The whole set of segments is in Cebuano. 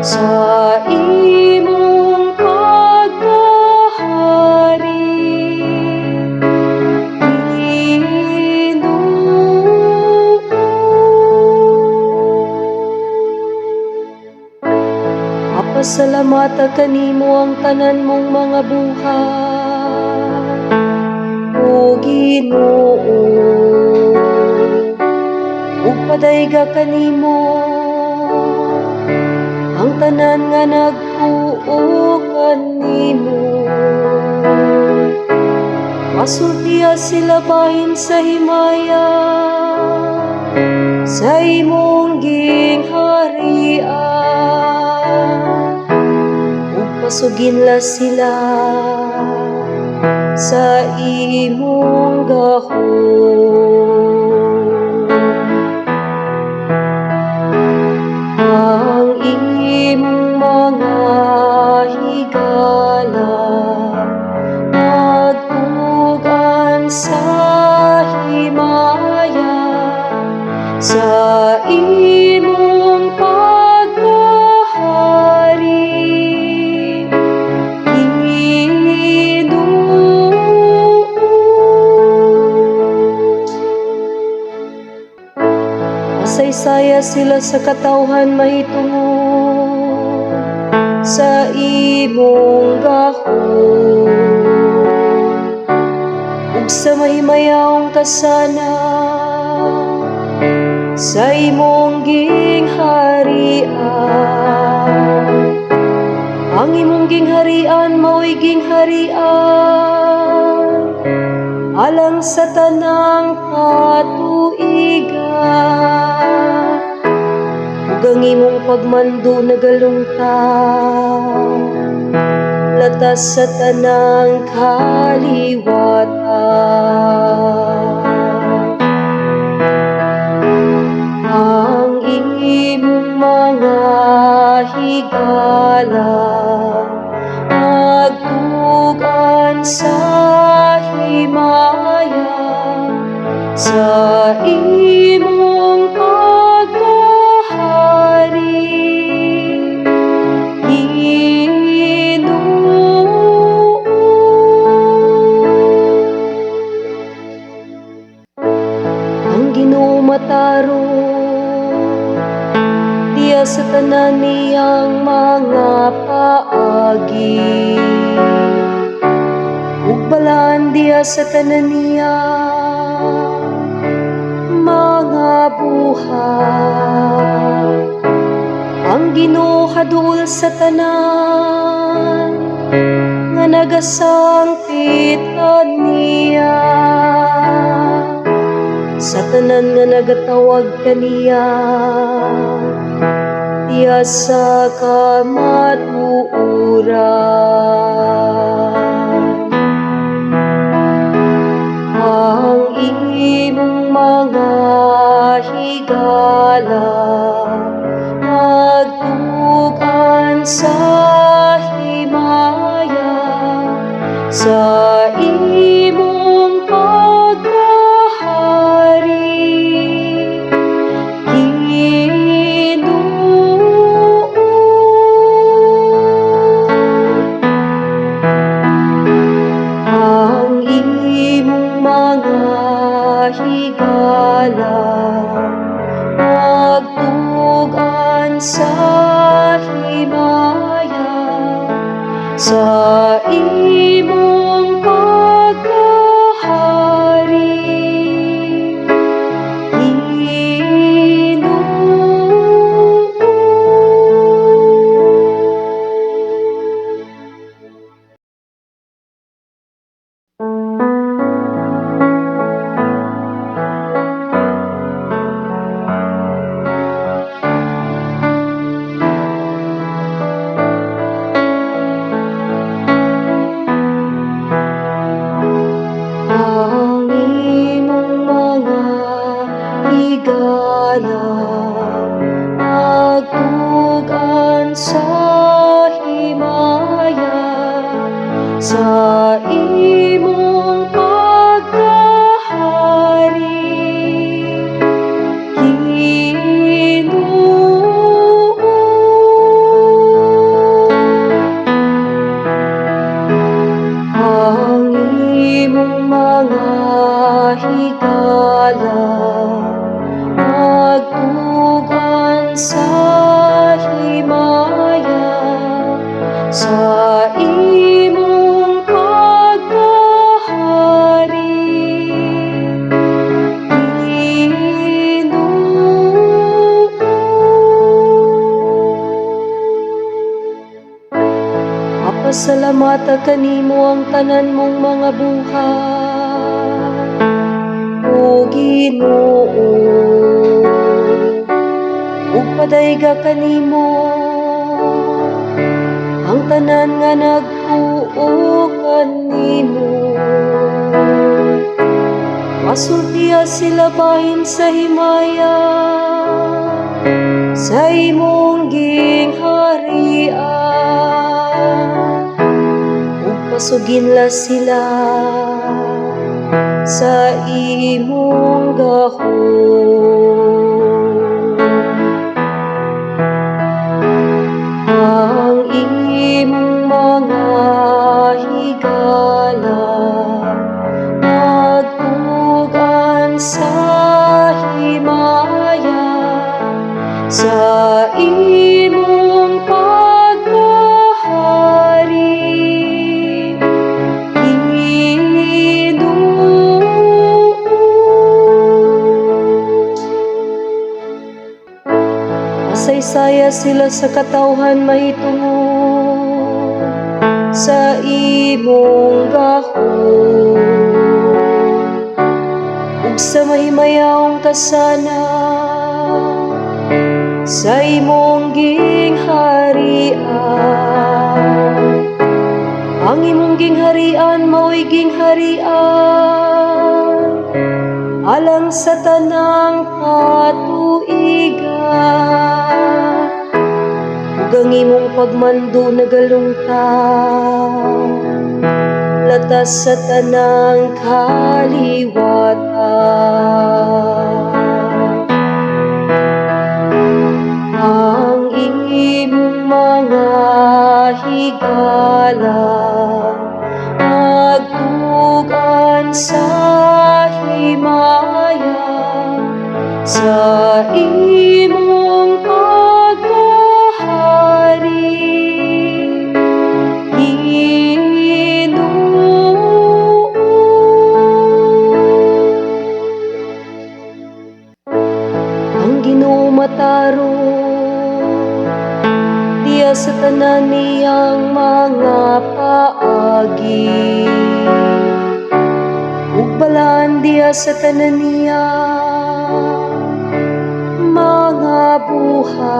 Sa imong pagkahari, Ginoo. Mapasalamata kanimo ang tanan mong mga buhat, O Ginoo, ug padayga kanimo ang tanan nga nagtuo kanimo. Masultiha sila bahin sa himaya sa imong gingharian, ug pasuginla sila sa imong gahom. Ang imong mga higala nagtugan sa himaya sa imong pagkahari, Ginoo. Masaysaya sila sa katawhan mahitungod sa imong gahom ug sa mahimayawong kasanag sa imong gingharian. Ang imong gingharian mao'y gingharian alang sa tanang katuigan, ug ang imong pagmando nagalungtad latas sa tanang kaliwatan. Ang imong mga higala nagtugan sa himaya sa imong pagkahari, Ginoo. Ang Ginoo matarong diha sa tanan niyang mga paagi, ug balaan diha sa tanan niyang mga buhat. Ang Ginoo kaduol sa tanan nga nagasangpit kaniya, sa tanan nga nagatawag kaniya diha sa kamatuoran. Ang imong mga higala nagtugan sa himaya sa imong pagkahari, Ginoo. Ang imong mga higala nagtugan sa himaya sa imong pagkahari, Ginoo. Ang imong mga higala nagtugan sa himaya sa imong pagkahari, Ginoo. Pasalamata kanimo ang tanan mong mga buhat, O Ginoo, ug padayga kanimo ang tanan nga nagtuo kanimo. Masultiha sila bahin sa himaya sa imong gingharian ug pasuginla sila sa imong gahom. Ang imong mga higala nagtugan sa himaya sa imong pagkahari, Ginoo. Pasaysaya sila sa katawhan mahitungod sa imong gahom ug sa mahimayawong kasanag sa imong gingharian. Ang imong gingharian mao'y gingharian alang sa tanang katuigan ug ang imong pagmando nagalungtad latas sa tanang kaliwatan. Ang imong mga higala nagtugan sa himaya sa imong pagkahari, Ginoo. Ang Ginoo matarong diha sa tanan niyang mga paagi ug balaan diha sa tanan niyang mga buhat.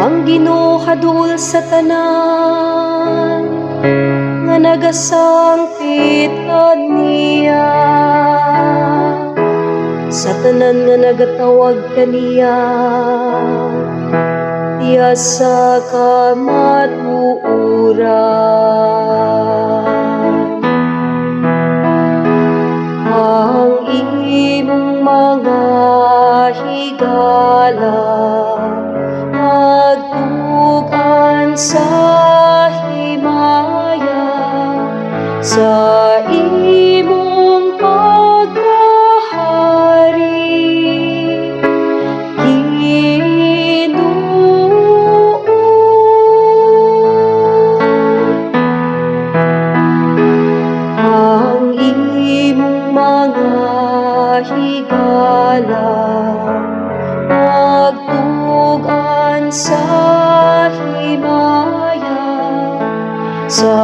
Ang Ginoo kaduol sa tanan nga nagasangpit kaniya, sa tanan nga nagatawag kaniya diha sa kamatuoran. Ang imong mga higala nagtugan sa himaya sa imong pagkahari, Ginoo. Ang imong mga higala nagtugan sa himaya sa